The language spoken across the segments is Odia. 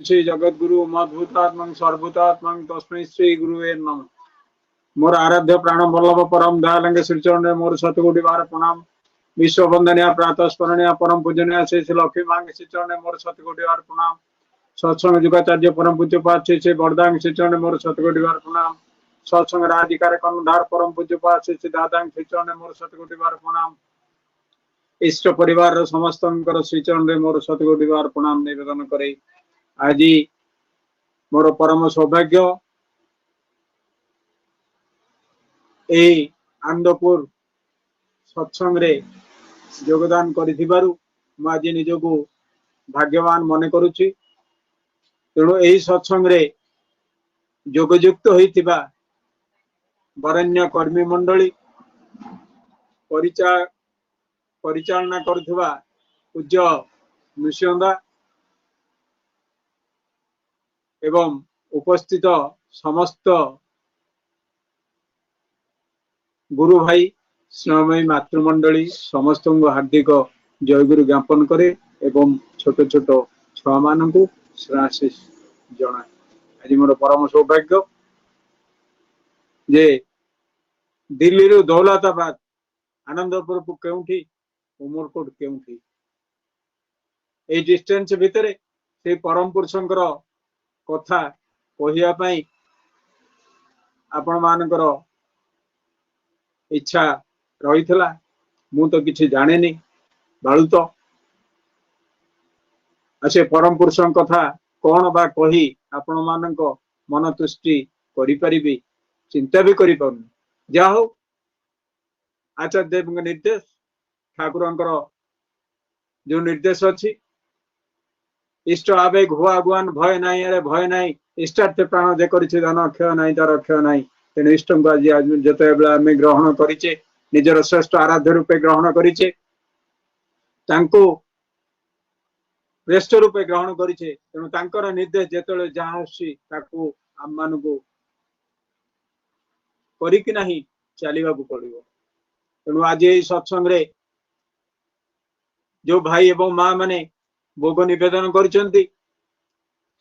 ଶ୍ରୀ ଜଗତଗୁରୁ ମଦ୍ଭୂତାତ୍ମଂ ସର୍ଭୂତାତ୍ମଂ ତସ୍ମୈ ଶ୍ରୀ ଗୁରୁବେ ନମଃ। ମୋର ଆରାଧ୍ୟ ପ୍ରାଣ ବଲ୍ଲଭ ପରମ ଦୟାଲଙ୍କ ଶ୍ରୀଚରଣରେ ମୋର ଶତକୋଟି ବାର ପ୍ରଣାମ। ବିଶ୍ୱ ବନ୍ଦନୀୟ ପ୍ରାତଃ ସ୍ମରଣୀୟ ପରମ ପୂଜନୀୟ ଶ୍ରୀ ଶ୍ରୀ ଲକ୍ଷ୍ମୀ ମାଙ୍କ ଶ୍ରୀଚରଣରେ ମୋର ଶତକୋଟି ବାର ପ୍ରଣାମ। ସତ୍ସଙ୍ଗ ଯୁଗାଚାର୍ଯ୍ୟ ପରମ ପୂଜ୍ୟପାଦ ଶ୍ରୀ ଶ୍ରୀ ବରଦାଙ୍କ ଶ୍ରୀଚରଣରେ ମୋର ଶତକୋଟି ବାର ପ୍ରଣାମ। ସତ୍ସଙ୍ଗ ରାଧିକାର କର୍ଣ୍ଣଧାର ପରମ ପୂଜ୍ୟପାଦ ଶ୍ରୀ ଶ୍ରୀ ଦାଦାଙ୍କ ଶ୍ରୀଚରଣରେ ମୋର ଶତକୋଟି ବାର ପ୍ରଣାମ। ଇଷ୍ଟ ପରିବାରର ସମସ୍ତଙ୍କର ଶ୍ରୀଚରଣରେ ମୋର ଶତକୋଟି ବାର ପ୍ରଣାମ ନିବେଦନ କରେ। ଆଜି ମୋର ପରମ ସୌଭାଗ୍ୟ, ଏଇ ଆନନ୍ଦପୁର ସତ୍ସଙ୍ଗରେ ଯୋଗଦାନ କରିଥିବାରୁ ମୁଁ ଆଜି ନିଜକୁ ଭାଗ୍ୟବାନ ମନେ କରୁଛି। ତେଣୁ ଏହି ସତ୍ସଙ୍ଗରେ ଯୋଗଯୁକ୍ତ ହୋଇଥିବା ବରେଣ୍ୟ କର୍ମୀ ମଣ୍ଡଳୀ, ପରିଚାଳନା କରୁଥିବା ପୂଜ୍ୟ ନୃସିଂହଦା ଏବଂ ଉପସ୍ଥିତ ସମସ୍ତ ଗୁରୁ ଭାଇ, ସ୍ନେହମୟୀ ମାତୃମଣ୍ଡଳୀ, ସମସ୍ତଙ୍କୁ ହାର୍ଦ୍ଦିକ ଜୟଗୁରୁ ଜ୍ଞାପନ କରେ ଏବଂ ଛୋଟ ଛୋଟ ଛୁଆମାନଙ୍କୁ ଶ୍ରେୟାଶିଷ ଜଣାଏ। ଆଜି ମୋର ପରମ ସୌଭାଗ୍ୟ ଯେ ଦିଲ୍ଲୀରୁ ଦୌଲତାବାଦ, ଆନନ୍ଦପୁରକୁ କେଉଁଠି, ଉମରକୋଟ କେଉଁଠି, ଏଇ ଡିଷ୍ଟାନ୍ସ ଭିତରେ ସେଇ ପରମ ପୁରୁଷଙ୍କର କଥା କହିବା ପାଇଁ ଆପଣମାନଙ୍କର ଇଚ୍ଛା ରହିଥିଲା। ମୁଁ ତ କିଛି ଜାଣେନି, ବାଳୁତ, ଆଉ ସେ ପରମ ପୁରୁଷଙ୍କ କଥା କଣ ବା କହି ଆପଣମାନଙ୍କ ମନ ତୁଷ୍ଟି କରିପାରିବି ଚିନ୍ତା ବି କରିପାରୁନି। ଯାହା ହଉ, ଆଚାର୍ଯ୍ୟ ଦେବଙ୍କ ନିର୍ଦ୍ଦେଶ, ଠାକୁରଙ୍କର ଯୋଉ ନିର୍ଦ୍ଦେଶ ଅଛି, ଇଷ୍ଟ ଆବେଗ ହୁଆ ଆଗୁଆନ, ଭୟ ନାହିଁ ଆରେ ଭୟ ନାହିଁ, ଇଷ୍ଟାର୍ଥେ ପ୍ରାଣ ଯେ କରିଛି ଦାନ, କ୍ଷୟ ନାହିଁ ତାର କ୍ଷୟ ନାହିଁ। ତେଣୁ ଇଷ୍ଟଙ୍କୁ ଆଜି ଯେତେବେଳେ ଆମେ ଗ୍ରହଣ କରିଛେ, ନିଜର ଶ୍ରେଷ୍ଠ ଆରାଧ୍ୟ ରୂପେ ଗ୍ରହଣ କରିଛେ, ତାଙ୍କୁ ଶ୍ରେଷ୍ଠ ରୂପେ ଗ୍ରହଣ କରିଛେ, ତେଣୁ ତାଙ୍କର ନିର୍ଦ୍ଦେଶ ଯେତେବେଳେ ଯାହା ଆସୁଛି ତାକୁ ଆମମାନଙ୍କୁ କରିକି ନାହିଁ ଚାଲିବାକୁ ପଡିବ। ତେଣୁ ଆଜି ଏଇ ସତ୍ସଙ୍ଗରେ ଯୋଉ ଭାଇ ଏବଂ ମା ମାନେ ଭୋଗ ନିବେଦନ କରିଛନ୍ତି,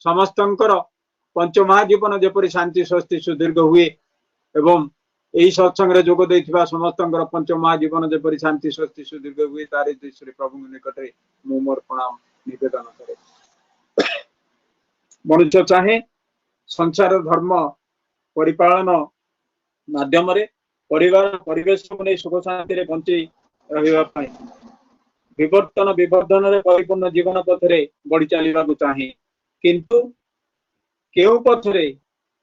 ସମସ୍ତଙ୍କର ପଞ୍ଚମହାଜୀବନ ଯେପରି ଶାନ୍ତି ସ୍ୱସ୍ତି ସୁଦୀର୍ଘ ହୁଏ ଏବଂ ଏହି ସତ୍ସଙ୍ଗରେ ଯୋଗ ଦେଇଥିବା ସମସ୍ତଙ୍କର ପଞ୍ଚମହାଜୀବନ ଯେପରି ଶାନ୍ତି ସ୍ୱସ୍ତି ସୁଦୀର୍ଘ ହୁଏ, ତାରି ଦୃଷ୍ଟିରେ ପ୍ରଭୁଙ୍କ ନିକଟରେ ମୁଁ ମୋର ପ୍ରଣାମ ନିବେଦନ କରେ। ମନୁଷ୍ୟ ଚାହେଁ ସଂସାର ଧର୍ମ ପରିପାଳନ ମାଧ୍ୟମରେ ପରିବାର ପରିବେଶକୁ ନେଇ ସୁଖ ଶାନ୍ତିରେ ବଞ୍ଚି ରହିବା ପାଇଁ ବିବର୍ତ୍ତନ ବିବର୍ଧନରେ ପରିପୂର୍ଣ୍ଣ ଜୀବନ ପଥରେ ବଢି ଚାଲିବାକୁ ଚାହେଁ, କିନ୍ତୁ କେଉଁ ପଥରେ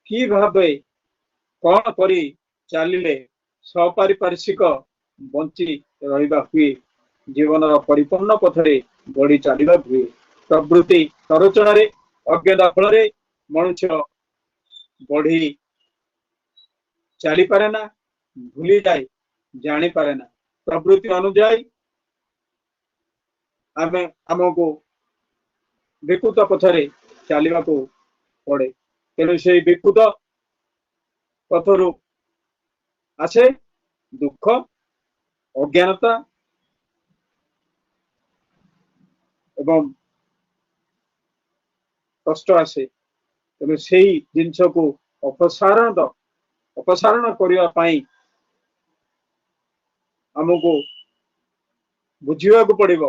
କି ଭାବେ କଣ କରି ଚାଲିଲେ ସପାରିପାର୍ଶ୍ୱିକ ବଞ୍ଚି ରହିବା ହୁଏ, ଜୀବନର ପରିପୂର୍ଣ୍ଣ ପଥରେ ବଢି ଚାଲିବା ହୁଏ। ପ୍ରବୃତ୍ତି ସଂରଚନାରେ ଅଜ୍ଞତା ଫଳରେ ମନୁଷ୍ୟ ବଢି ଚାଲିପାରେ ନା, ଭୁଲିଯାଏ, ଜାଣିପାରେ ନା। ପ୍ରବୃତ୍ତି ଅନୁଯାୟୀ ଆମେ ଆମକୁ ବିକୃତ ପଥରେ ଚାଲିବାକୁ ପଡେ। ତେଣୁ ସେଇ ବିକୃତ ପଥରୁ ଆସେ ଦୁଃଖ, ଅଜ୍ଞାନତା ଏବଂ କଷ୍ଟ ଆସେ। ତେଣୁ ସେଇ ଜିନିଷକୁ ଅପସାରଣ କରିବା ପାଇଁ ଆମକୁ ବୁଝିବାକୁ ପଡିବ।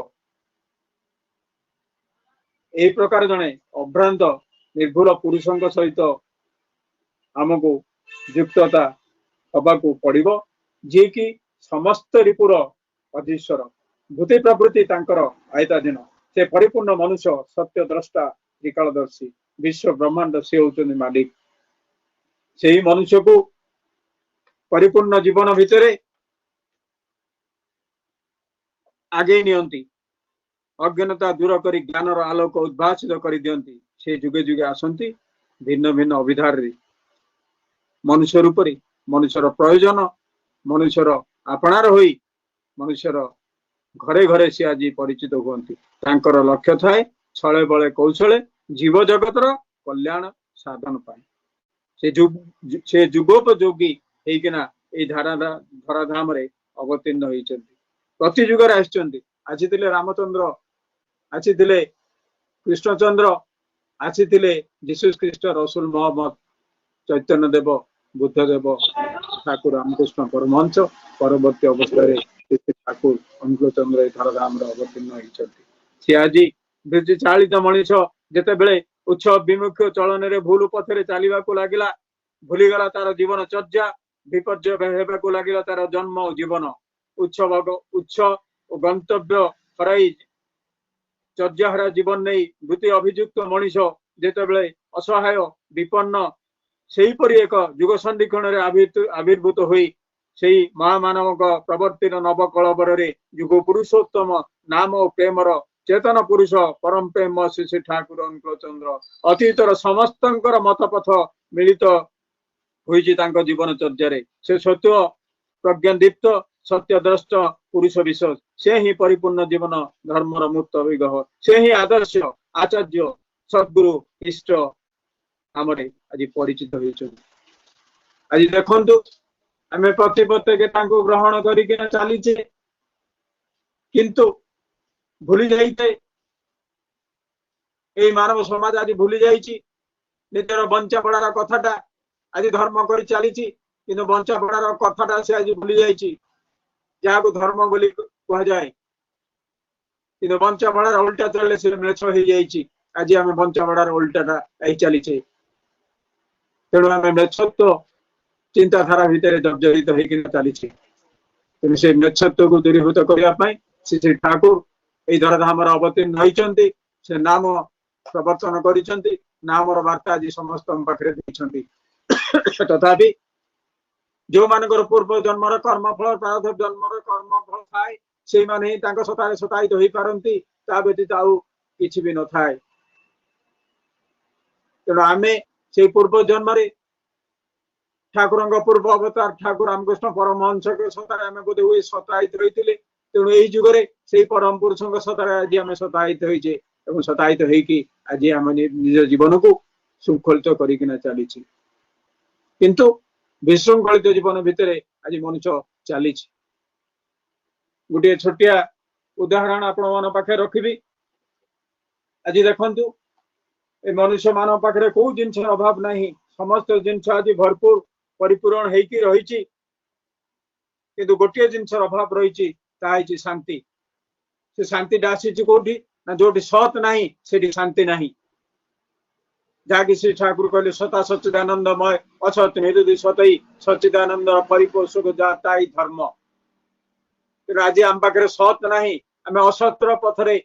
ଏହି ପ୍ରକାର ଜଣେ ଅଭ୍ରାନ୍ତ ନିର୍ଭୁଲ ପୁରୁଷଙ୍କ ସହିତ ଆମକୁ ଯୁକ୍ତତା ହବାକୁ ପଡିବ, ଯିଏକି ସମସ୍ତ ରିପୁର ଅଧୀଶ୍ୱର, ଭୂତି ପ୍ରଭୃତି ତାଙ୍କର ଆୟତାଧୀନ। ସେ ପରିପୂର୍ଣ୍ଣ ମନୁଷ୍ୟ, ସତ୍ୟ ଦ୍ରଷ୍ଟା, ତ୍ରିକାଳଦର୍ଶୀ, ବିଶ୍ୱ ବ୍ରହ୍ମାଣ୍ଡ ସେ ହଉଛନ୍ତି ମାଲିକ। ସେଇ ମନୁଷ୍ୟକୁ ପରିପୂର୍ଣ୍ଣ ଜୀବନ ଭିତରେ ଆଗେଇ ନିଅନ୍ତି, ଅଜ୍ଞାନତା ଦୂର କରି ଜ୍ଞାନର ଆଲୋକ ଉଦ୍ଭାସିତ କରିଦିଅନ୍ତି। ସେ ଯୁଗେ ଯୁଗେ ଆସନ୍ତି ଭିନ୍ନ ଭିନ୍ନ ଅଭିଧାରରେ ମନୁଷ୍ୟ ରୂପରେ, ମନୁଷ୍ୟର ପ୍ରୟୋଜନ, ମନୁଷ୍ୟର ଆପଣାର ହୋଇ ମନୁଷ୍ୟର ଘରେ ଘରେ ସେ ଆଜି ପରିଚିତ ହୁଅନ୍ତି। ତାଙ୍କର ଲକ୍ଷ୍ୟ ଥାଏ ଛଳେ ବଳେ କୌଶଳେ ଜୀବ ଜଗତର କଲ୍ୟାଣ ସାଧନ ପାଇଁ। ସେ ଯୁଗୋପଯୋଗୀ ହେଇକିନା ଏଇ ଧରାଧାମରେ ଅବତୀର୍ଣ୍ଣ ହେଇଛନ୍ତି। ପ୍ରତି ଯୁଗରେ ଆସିଛନ୍ତି। ଆସିଥିଲେ ରାମଚନ୍ଦ୍ର, ଆସିଥିଲେ କୃଷ୍ଣଚନ୍ଦ୍ର, ଆସିଥିଲେ ଯୀଶୁ ଖ୍ରୀଷ୍ଟ, ରସୁଲ ମହମ୍ମଦ, ଚୈତନ୍ୟ ଦେବ, ବୁଦ୍ଧ ଦେବ, ଠାକୁର ରାମକୃଷ୍ଣ ପରମହଂସ। ପରବର୍ତ୍ତୀ ଅବସ୍ଥାରେ ଠାକୁର ଅନୁକୂଳ ଚନ୍ଦ୍ର ଏ ଧରାଧାମରେ ଅବତୀର୍ଣ୍ଣ ହେଇଛନ୍ତି। ସେ ଆଜି ଚାଳିତ ମଣିଷ ଯେତେବେଳେ ଉତ୍ସବ ବିମୁଖ ଚଳନରେ ଭୁଲ ପଥରେ ଚାଲିବାକୁ ଲାଗିଲା, ଭୁଲିଗଲା ତାର ଜୀବନ ଚର୍ଚ୍ଚା, ବିପର୍ଯ୍ୟୟ ହେବାକୁ ଲାଗିଲା ତାର ଜନ୍ମ ଓ ଜୀବନ। ଉତ୍ସବ ଉତ୍ସ ଓ ଗନ୍ତବ୍ୟ ହରାଇ ଚର୍ଯ୍ୟାହରା ଜୀବନ ନେଇ ବୃତ୍ତି ଅଭିଯୁକ୍ତ ମଣିଷ ଯେତେବେଳେ ଅସହାୟ ବିପନ୍ନ, ସେହିପରି ଏକ ଯୁଗ ସନ୍ଧିକ୍ଷଣରେ ଆବିର୍ଭୂତ ହୋଇ ସେଇ ମହାମାନବଙ୍କ ପ୍ରବର୍ତ୍ତିତ ନବକଳବରରେ ଯୁଗ ପୁରୁଷୋତ୍ତମ ନାମ ଓ ପ୍ରେମର ଚେତନ ପୁରୁଷ ପରମ ପ୍ରେମ ଶ୍ରୀ ଶ୍ରୀ ଠାକୁର ଅନୁକୂଳ ଚନ୍ଦ୍ର ଅତୀତର ସମସ୍ତଙ୍କର ମତପଥ ମିଳିତ ହୋଇଛି ତାଙ୍କ ଜୀବନ ଚର୍ଯ୍ୟାରେ। ସେ ସତ୍ୟ ପ୍ରଜ୍ଞାଦୀପ୍ତ ସତ୍ୟଦ୍ରଷ୍ଟ ପୁରୁଷ ବିଶ୍ୱାସ, ସେ ହିଁ ପରିପୂର୍ଣ୍ଣ ଜୀବନ ଧର୍ମର ମୂର୍ତ୍ତ ବିଗ୍ରହ, ସେ ହିଁ ଆଦର୍ଶ ଆଚାର୍ଯ୍ୟ ସଦ୍ଗୁରୁ ଇଷ୍ଟ ନାମରେ ଆଜି ପରିଚିତ ହୋଇଛନ୍ତି। ଆଜି ଦେଖନ୍ତୁ ଆମେ ପ୍ରତି ପ୍ରତ୍ୟେକ ତାଙ୍କୁ ଗ୍ରହଣ କରିକିନା ଚାଲିଛେ, କିନ୍ତୁ ଭୁଲି ଯାଇଛେ। ଏଇ ମାନବ ସମାଜ ଆଜି ଭୁଲି ଯାଇଛି ନିଜର ବଞ୍ଚାପଡ଼ାର କଥାଟା। ଆଜି ଧର୍ମ କରି ଚାଲିଛି, କିନ୍ତୁ ବଞ୍ଚାପଡ଼ାର କଥାଟା ସେ ଆଜି ଭୁଲି ଯାଇଛି, ଯାହାକୁ ଧର୍ମ ବୋଲି କୁହାଯାଏ। କିନ୍ତୁ ବଞ୍ଚାପଡ଼ାର ଓଲଟା ଚାଲିଲେ ସେ ମ୍ଲେଚ୍ଛ ହେଇଯାଇଛି। ଆଜି ଆମେ ବଞ୍ଚାପଡ଼ାର ଓଲଟାଟା ହେଇ ଚାଲିଛେ। ତେଣୁ ଆମେ ମ୍ଲେଚ୍ଛତ୍ୱ ଚିନ୍ତାଧାରା ଭିତରେ ଜର୍ଜରିତ ହେଇକିନା ଚାଲିଛେ। ତେଣୁ ସେ ମ୍ଲେଚ୍ଛତ୍ୱକୁ ଦୂରୀଭୂତ କରିବା ପାଇଁ ଶ୍ରୀ ଶ୍ରୀ ଠାକୁର ଏଇ ଧରାଧାମର ଅବତୀର୍ଣ୍ଣ ହେଇଛନ୍ତି। ସେ ନାମ ପ୍ରବର୍ତ୍ତନ କରିଛନ୍ତି, ନାମର ବାର୍ତ୍ତା ଆଜି ସମସ୍ତଙ୍କ ପାଖରେ ଦେଇଛନ୍ତି। ତଥାପି ଯୋଉମାନଙ୍କର ପୂର୍ବ ଜନ୍ମର କର୍ମଫଳ, ପ୍ରାରବ୍ଧ ଜନ୍ମର କର୍ମଫଳ ଥାଏ, ସେଇମାନେ ହିଁ ତାଙ୍କ ସତାରେ ସତାୟିତ ହେଇପାରନ୍ତି। ତା ବ୍ୟତୀତ ଆଉ କିଛି ବି ନଥାଏ। ତେଣୁ ଆମେ ସେଇ ପୂର୍ବ ଜନ୍ମରେ ଠାକୁରଙ୍କ ପୂର୍ବ ଅବତାର ଠାକୁର ରାମକୃଷ୍ଣ ପରମହଂସଙ୍କ ସତାରେ ଆମେ ବୋଧେ ହୁଏ ସତାୟିତ ହୋଇଥିଲେ। ତେଣୁ ଏଇ ଯୁଗରେ ସେଇ ପରମ ପୁରୁଷଙ୍କ ସତାରେ ଆଜି ଆମେ ସତାୟିତ ହେଇଛେ ଏବଂ ସତାୟିତ ହେଇକି ଆଜି ଆମେ ନିଜ ଜୀବନକୁ ଶୃଙ୍ଖଳିତ କରିକିନା ଚାଲିଛି। କିନ୍ତୁ ବିଶୃଙ୍ଖଳିତ ଜୀବନ ଭିତରେ ଆଜି ମଣିଷ ଚାଲିଛି। ଗୋଟିଏ ଛୋଟିଆ ଉଦାହରଣ ଆପଣମାନଙ୍କ ପାଖରେ ରଖିବି। ଆଜି ଦେଖନ୍ତୁ ଏ ମନୁଷ୍ୟ ମାନଙ୍କ ପାଖରେ କୋଉ ଜିନିଷର ଅଭାବ ନାହିଁ, ସମସ୍ତ ଜିନିଷ ଆଜି ଭରପୁର ପରିପୂରଣ ହେଇକି ରହିଛି। କିନ୍ତୁ ଗୋଟିଏ ଜିନିଷର ଅଭାବ ରହିଛି, ତାହା ହେଇଛି ଶାନ୍ତି। ସେ ଶାନ୍ତିଟା ଆସିଛି କୋଉଠି ନା ଯୋଉଠି ସତ୍ ନାହିଁ ସେଠି ଶାନ୍ତି ନାହିଁ। ଯାହାକି ଶ୍ରୀ ଠାକୁର କହିଲେ ସତା ସଚ୍ଚିଦାନନ୍ଦମୟ ଅସତ୍ ନିରୁଦି ସତଇ ସଚ୍ଚିଦାନନ୍ଦର ପରିପୋଷକ ଯା ତାଇ ଧର୍ମ। ତେଣୁ ଆଜି ଆମ ପାଖରେ ସତ୍ ନାହିଁ, ଆମେ ଅସତର ପଥରେ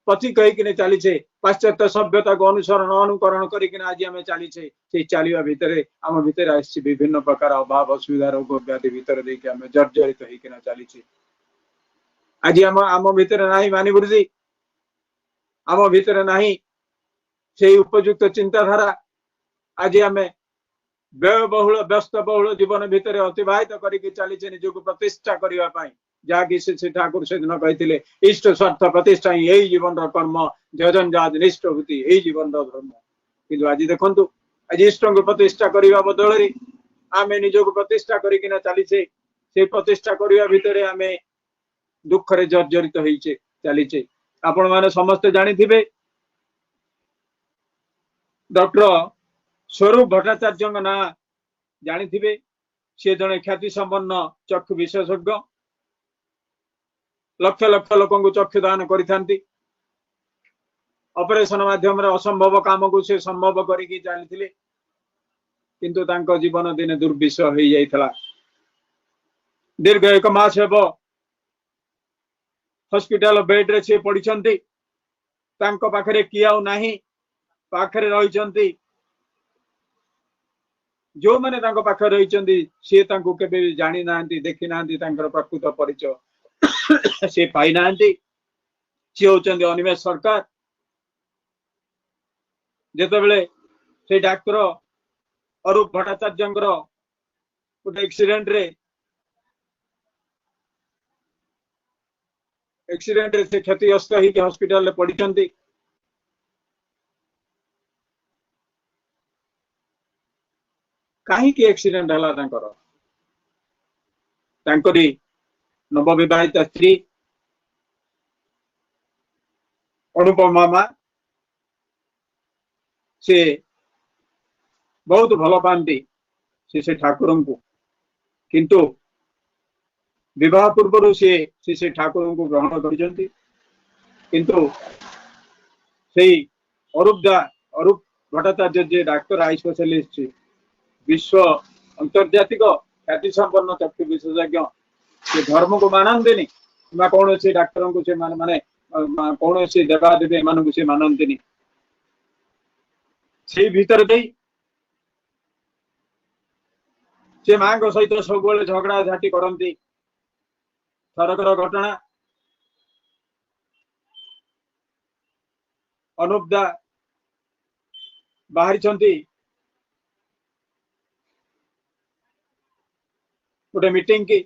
ପଥିକ ହେଇକିନି ଚାଲିଛେ। ପାଶ୍ଚାତ୍ୟ ସଭ୍ୟତାକୁ ଅନୁସରଣ ଅନୁକରଣ କରିକିନା ଆଜି ଆମେ ଚାଲିଛେ। ସେଇ ଚାଲିବା ଭିତରେ ଆମ ଭିତରେ ଆସିଛି ବିଭିନ୍ନ ପ୍ରକାର ଅଭାବ ଅସୁବିଧା, ରୋଗ ବ୍ୟାଧି ଭିତରେ ଦେଇକି ଆମେ ଜର୍ଜରିତ ହେଇକିନା ଚାଲିଛେ। ଆଜି ଆମ ଭିତରେ ନାହିଁ ମାନିବୃଦ୍ଧି, ଆମ ଭିତରେ ନାହିଁ ସେଇ ଉପଯୁକ୍ତ ଚିନ୍ତାଧାରା। ଆଜି ଆମେ ବ୍ୟୟବହୁଳ ବ୍ୟସ୍ତବହୁଳ ଜୀବନ ଭିତରେ ଅତିବାହିତ କରିକି ଚାଲିଛେ ନିଜକୁ ପ୍ରତିଷ୍ଠା କରିବା ପାଇଁ। ଯାହାକି ଶ୍ରୀ ଶ୍ରୀ ଠାକୁର ସେଦିନ କହିଥିଲେ, ଇଷ୍ଟ ସ୍ୱାର୍ଥ ପ୍ରତିଷ୍ଠା ହିଁ ଏଇ ଜୀବନର କର୍ମ, ଯଜଞ୍ଜାଦ ନିଷ୍ଠଭୂତି ଏଇ ଜୀବନର ଧର୍ମ। କିନ୍ତୁ ଆଜି ଦେଖନ୍ତୁ ଆଜି ଇଷ୍ଟଙ୍କୁ ପ୍ରତିଷ୍ଠା କରିବା ବଦଳରେ ଆମେ ନିଜକୁ ପ୍ରତିଷ୍ଠା କରିକିନା ଚାଲିଛେ। ସେଇ ପ୍ରତିଷ୍ଠା କରିବା ଭିତରେ ଆମେ ଦୁଃଖରେ ଜର୍ଜରିତ ହେଇଛେ ଚାଲିଛେ। ଆପଣମାନେ ସମସ୍ତେ ଜାଣିଥିବେ ଡକ୍ଟର ସ୍ୱରୂପ ଭଟ୍ଟାଚାର୍ଯ୍ୟଙ୍କ ନାଁ ଜାଣିଥିବେ। ସିଏ ଜଣେ ଖ୍ୟାତି ସମ୍ପନ୍ନ ଚକ୍ଷୁ ବିଶେଷଜ୍ଞ, ଲକ୍ଷ ଲକ୍ଷ ଲୋକଙ୍କୁ ଚକ୍ଷୁ ଦାନ କରିଥାନ୍ତି। ଅପରେସନ ମାଧ୍ୟମରେ ଅସମ୍ଭବ କାମକୁ ସେ ସମ୍ଭବ କରିକି ଚାଲିଥିଲେ। କିନ୍ତୁ ତାଙ୍କ ଜୀବନ ଦିନେ ଦୁର୍ବିଷହ ହେଇଯାଇଥିଲା। ଦୀର୍ଘ 1 ମାସ ହେବ ହସ୍ପିଟାଲ ବେଡରେ ସେ ପଡିଛନ୍ତି। ତାଙ୍କ ପାଖରେ କିଏ ଆଉ ନାହିଁ, ପାଖରେ ରହିଛନ୍ତି ଯୋଉମାନେ ତାଙ୍କ ପାଖରେ ରହିଛନ୍ତି ସିଏ ତାଙ୍କୁ କେବେ ବି ଜାଣିନାହାନ୍ତି, ଦେଖିନାହାନ୍ତି, ତାଙ୍କର ପ୍ରକୃତ ପରିଚୟ ସେ ପାଇନାହାନ୍ତି। ସିଏ ହଉଛନ୍ତି ଅନିମେଷ ସରକାର। ଯେତେବେଳେ ସେଇ ଡାକ୍ତର ଅରୂପ ଭଟ୍ଟାଚାର୍ଯ୍ୟଙ୍କର ଗୋଟେ ଆକ୍ସିଡେଣ୍ଟରେ ସେ କ୍ଷତିଗ୍ରସ୍ତ ହେଇକି ହସ୍ପିଟାଲରେ ପଡିଛନ୍ତି। କାହିଁକି ଆକ୍ସିଡେଣ୍ଟ ହେଲା ତାଙ୍କର? ତାଙ୍କରି ନବବିବାହିତା ସ୍ତ୍ରୀ ଅନୁପମା ମା ସେ ବହୁତ ଭଲ ପାଆନ୍ତି ସେ ସେ ଠାକୁରଙ୍କୁ, କିନ୍ତୁ ବିବାହ ପୂର୍ବରୁ ସିଏ ସେ ସେ ଠାକୁରଙ୍କୁ ଗ୍ରହଣ କରିଛନ୍ତି। କିନ୍ତୁ ସେଇ ଅରୂପ ଭଟ୍ଟାଚାର୍ଯ୍ୟ ଯିଏ ଡାକ୍ତର I specialist, ବିଶ୍ୱ ଆନ୍ତର୍ଜାତିକ ଖ୍ୟାତି ସମ୍ପନ୍ନ ଚକ୍ଷୁ ବିଶେଷଜ୍ଞ, ସେ ଧର୍ମକୁ ମାନନ୍ତିନି କିମ୍ବା କୌଣସି ଡାକ୍ତରଙ୍କୁ ସେ ମାନେ କୌଣସି ଦେବାଦେବୀ ଏମାନଙ୍କୁ ସେ ମାନନ୍ତିନି। ସେଇ ଭିତରେ ଦେଇ ସେ ମାଙ୍କ ସହିତ ସବୁବେଳେ ଝଗଡା ଝାଟି କରନ୍ତି। ଥରକର ଘଟଣା, ଅନୁପ ଦା ବାହାରିଛନ୍ତି ଗୋଟେ ମିଟିଂ କି,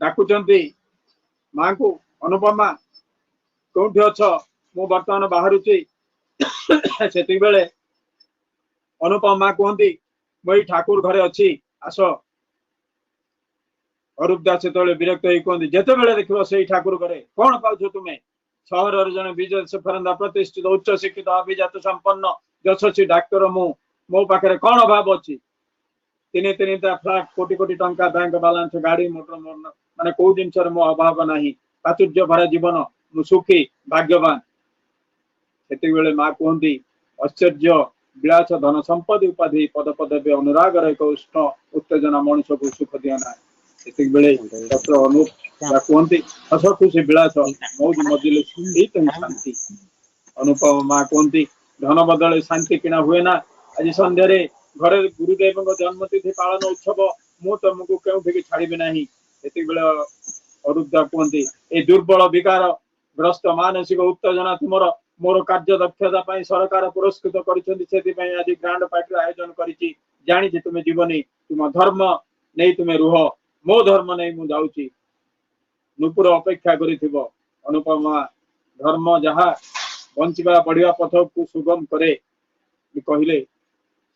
ଡାକୁଛନ୍ତି ମାଙ୍କୁ, ଅନୁପମା କୋଉଠି ଅଛ, ମୁଁ ବର୍ତ୍ତମାନ ବାହାରୁଛି। ସେତିକି ବେଳେ ଅନୁପମା ମା କୁହନ୍ତି, ମୁଁ ଏଇ ଠାକୁର ଘରେ ଅଛି, ଆସ। ଅରୂପ ଦାସ ସେତେବେଳେ ବିରକ୍ତ ହେଇ କୁହନ୍ତି, ଯେତେବେଳେ ଦେଖିବ ସେଇ ଠାକୁର ଘରେ, କଣ ପାଉଛ ତୁମେ? ସହରର ଜଣେ ବିଜୟ ଫେରନ୍ତା, ପ୍ରତିଷ୍ଠିତ, ଉଚ୍ଚ ଶିକ୍ଷିତ, ଅଭିଜାତ ସମ୍ପନ୍ନ ଯଶସ୍ୱୀ ଡାକ୍ତର ମୁଁ, ମୋ ପାଖରେ କଣ ଅଭାବ ଅଛି? ତିନି ତିନିଟା ଫ୍ଲାଟ, କୋଟି କୋଟି ଟଙ୍କା ବ୍ୟାଙ୍କ ବାଲାନ୍ସ, ଗାଡି ମୋଟର, ମାନେ କୋଉ ଜିନିଷରେ ମୋ ଅଭାବ ନାହିଁ, ପ୍ରାଚୁର୍ଯ୍ୟ ଭରା ଜୀବନ, ମୁଁ ସୁଖୀ ଭାଗ୍ୟବାନ। ସେତିକିବେଳେ ମା କୁହନ୍ତି, ଐଶ୍ୱର୍ଯ୍ୟ ବିଳାସ ଧନ ସମ୍ପତ୍ତି ଉପାଧି ପଦ ପଦବୀ ଅନୁରାଗର ଏକ ଉଷ୍ଣ ଉତ୍ତେଜନା ମଣିଷକୁ ସୁଖ ଦିଅ ନା। ସେତିକିବେଳେ ଡକ୍ଟର ଅନୁପ କୁହନ୍ତି, ହସ ଖୁସି ବିଳାସ ମୌଜ ମଜଲିସ ଏଇ ତ ହିଁ ଶାନ୍ତି। ଅନୁପମ ମା କୁହନ୍ତି, ଧନ ବଦଳେ ଶାନ୍ତି କିଣା ହୁଏ ନା। ଆଜି ସନ୍ଧ୍ୟାରେ ଘରେ ଗୁରୁଦେବଙ୍କ ଜନ୍ମତିଥି ପାଳନ ଉତ୍ସବ, ମୁଁ ତମକୁ କେଉଁଠିକି ଛାଡ଼ିବି ନାହିଁ। ସେତିକିବେଳେ ଅରୂପ ଦା କୁହନ୍ତି, ଏ ଦୁର୍ବଳ ବିକାର ଗ୍ରସ୍ତ ମାନସିକ ଉତ୍ତେଜନା ତୁମର ମୋର କାର୍ଯ୍ୟ ଦକ୍ଷତା ପାଇଁ ସରକାର ପୁରସ୍କୃତ କରିଛନ୍ତି, ସେଥିପାଇଁ ଆଜି ଗ୍ରାଣ୍ଡ ପାର୍ଟିର ଆୟୋଜନ କରିଛି। ଜାଣିଛି ତୁମେ ଯିବନି, ତୁମ ଧର୍ମ ନେଇ ତୁମେ ରୁହ, ମୋ ଧର୍ମ ନେଇ ମୁଁ ଯାଉଛି। ନୂପୁର ଅପେକ୍ଷା କରିଥିବ। ଅନୁପମା ଧର୍ମ ଯାହା ବଞ୍ଚିବା ବଢିବା ପଥକୁ ସୁଗମ କରେ କହିଲେ।